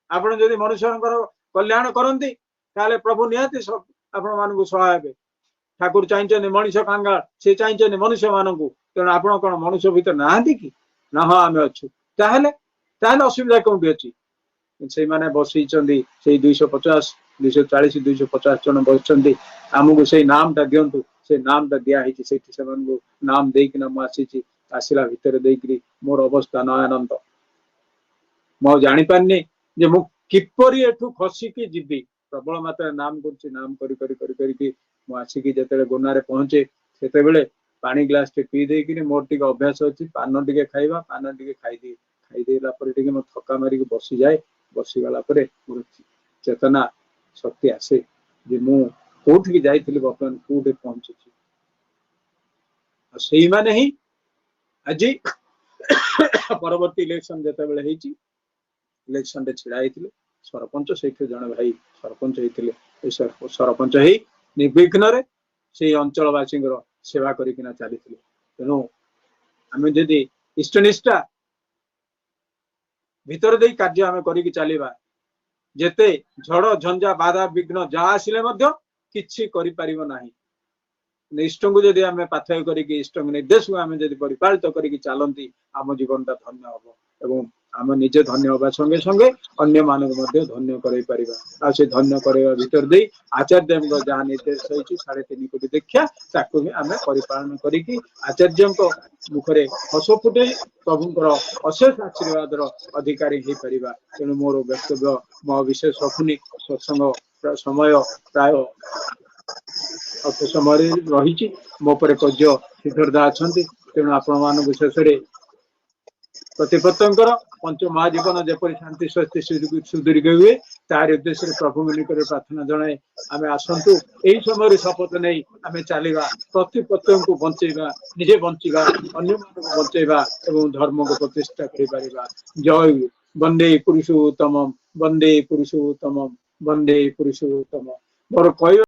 ଆପଣ ଯଦି ମନୁଷ୍ୟଙ୍କର କଲ୍ୟାଣ କରନ୍ତି ତାହେଲେ ପ୍ରଭୁ ନିହାତି ଆପଣମାନଙ୍କୁ ସହାୟ ହେବେ। ଠାକୁର ଚାହିଁଛନ୍ତି ମଣିଷ କାଙ୍ଗାଳ, ସେ ଚାହିଁଛନ୍ତି ମନୁଷ୍ୟ ମାନଙ୍କୁ। ତେଣୁ ଆପଣ କଣ ମନୁଷ୍ୟ ଭିତରେ ନାହାନ୍ତି କି? ନା ହଁ ଆମେ ଅଛୁ। ତାହେଲେ ଅସୁବିଧା କୋଉଠି ଅଛି? ସେଇମାନେ ବସିଛନ୍ତି, ସେଇ 250, 240, 250 ଜଣ ବସିଛନ୍ତି। ଆମକୁ ସେଇ ନାମଟା ଦିଅନ୍ତୁ। ସେ ନାମଟା ଦିଆ ହେଇଛି ସେଇଠି, ସେମାନଙ୍କୁ ନାମ ଦେଇକିନା ମୁଁ ଆସିଛି। ଆସିଲା ଭିତରେ ଦେଇକିରି ମୋର ଅବସ୍ଥା ନୟାନନ୍ଦ। ମୁଁ ଆଉ ଜାଣିପାରିନି ଯେ ମୁଁ କିପରି ଏଠୁ ଖସିକି ଯିବି। ପ୍ରବଳ ମାତ୍ରାରେ ନାମ କରୁଛି, ନାମ କରି କରି କରି କରିକି ମୁଁ ଆସିକି ଯେତେବେଳେ ଗୋନାରେ ପହଞ୍ଚେ ସେତେବେଳେ ପାଣି ଗ୍ଲାସ ଟେ ପିଇ ଦେଇକିରି, ମୋର ଟିକେ ଅଭ୍ୟାସ ଅଛି ପାନ ଟିକେ ଖାଇବା, ପାନ ଟିକେ ଖାଇଦିଏ। ଖାଇଦେଲା ପରେ ଟିକେ ମୁଁ ଥକା ମାରିକି ବସିଯାଏ। ବସିଗଲା ପରେ ମୋର ଚେତନା ଶକ୍ତି ଆସେ ଯେ ମୁଁ କୋଉଠିକି ଯାଇଥିଲି, ବର୍ତ୍ତମାନ କୋଉଠି ପହଞ୍ଚିଛି। ଆଉ ସେଇମାନେ ହିଁ ଆଜି ପରବର୍ତ୍ତୀ ଇଲେକ୍ସନ ଯେତେବେଳେ ହେଇଛି, ଇଲେକ୍ସନରେ ଛିଡା ହେଇଥିଲେ ସରପଞ୍ଚ। ସେଇଠୁ ଜଣେ ଭାଇ ସରପଞ୍ଚ ହେଇଥିଲେ। ସରପଞ୍ଚ ହେଇ ନିର୍ବିଘ୍ନରେ ସେଇ ଅଞ୍ଚଳବାସୀଙ୍କର ସେବା କରିକିନା ଚାଲିଥିଲେ। ତେଣୁ ଆମେ ଯଦି ଇଷ୍ଟନିଷ୍ଠା ଭିତରେ ଦେଇ କାର୍ଯ୍ୟ ଆମେ କରିକି ଚାଲିବା, ଯେତେ ଝଡ ଝଞ୍ଜା ବାଧା ବିଘ୍ନ ଯାହା ଆସିଲେ ମଧ୍ୟ କିଛି କରିପାରିବ ନାହିଁ। ଇଷ୍ଟଙ୍କୁ ଯଦି ଆମେ ପାଥେୟ କରିକି, ଇଷ୍ଟଙ୍କ ନିର୍ଦ୍ଦେଶକୁ ଆମେ ଯଦି ପରିପାଳିତ କରିକି ଚାଲନ୍ତି, ଆମ ଜୀବନଟା ଧନ୍ୟ ହବ ଏବଂ ଆମେ ନିଜେ ଧନ୍ୟ ହବା ସଙ୍ଗେ ସଙ୍ଗେ ଅନ୍ୟମାନଙ୍କୁ ମଧ୍ୟ ଧନ୍ୟ କରାଇ ପାରିବା। ଆଉ ସେ ଧନ୍ୟ କରାଇବା ଭିତରେ ଦେଇ ଆଚାର୍ଯ୍ୟଙ୍କ ଯାହା ନିର୍ଦ୍ଦେଶ ହେଇଛି 3.5 କୋଟି ଦୀକ୍ଷା, ତାକୁ ବି ଆମେ ପରିପାଳନ କରିକି ଆଚାର୍ଯ୍ୟଙ୍କ ମୁଖରେ ହସ ଫୁଟେଇ ପ୍ରଭୁଙ୍କର ଅଶେଷ ଆଶୀର୍ବାଦର ଅଧିକାରୀ ହେଇପାରିବା। ତେଣୁ ମୋର ବକ୍ତବ୍ୟ ମୁଁ ଆଉ ବିଶେଷ ରଖୁନି। ସତ୍ସଙ୍ଗ ସମୟ ପ୍ରାୟ ଅଳ୍ପ ସମୟରେ ରହିଛି। ମୋ ପରେ ପୂଜ୍ୟ ଶ୍ରୀଧର ଅଛନ୍ତି। ତେଣୁ ଆପଣମାନଙ୍କୁ ଶେଷରେ ପ୍ରତିପତ୍ୟଙ୍କର ପଞ୍ଚ ମହାଜୀବନ ଯେପରି ଶାନ୍ତି ସ୍ୱସ୍ତି ସୁଦୀର୍ଘ ହୁଏ ତାରି ଉଦ୍ଦେଶ୍ୟରେ ପ୍ରଭୁଙ୍କ ନିକଟରେ ପ୍ରାର୍ଥନା ଜଣାଏ। ଆମେ ଆସନ୍ତୁ ଏଇ ସମୟରେ ଶପଥ ନେଇ ଆମେ ଚାଲିବା, ପ୍ରତିପତ୍ୟଙ୍କୁ ବଞ୍ଚେଇବା, ନିଜେ ବଞ୍ଚିବା, ଅନ୍ୟମାନଙ୍କୁ ବଞ୍ଚେଇବା ଏବଂ ଧର୍ମକୁ ପ୍ରତିଷ୍ଠା କରିପାରିବା। ଜୟ ବନ୍ଦେ ପୁରୁଷୋତ୍ତମ, ବନ୍ଦେ ପୁରୁଷୋତ୍ତମ, ବନ୍ଦେ ପୁରୁଷୋତ୍ତମ। ମୋର କହିବା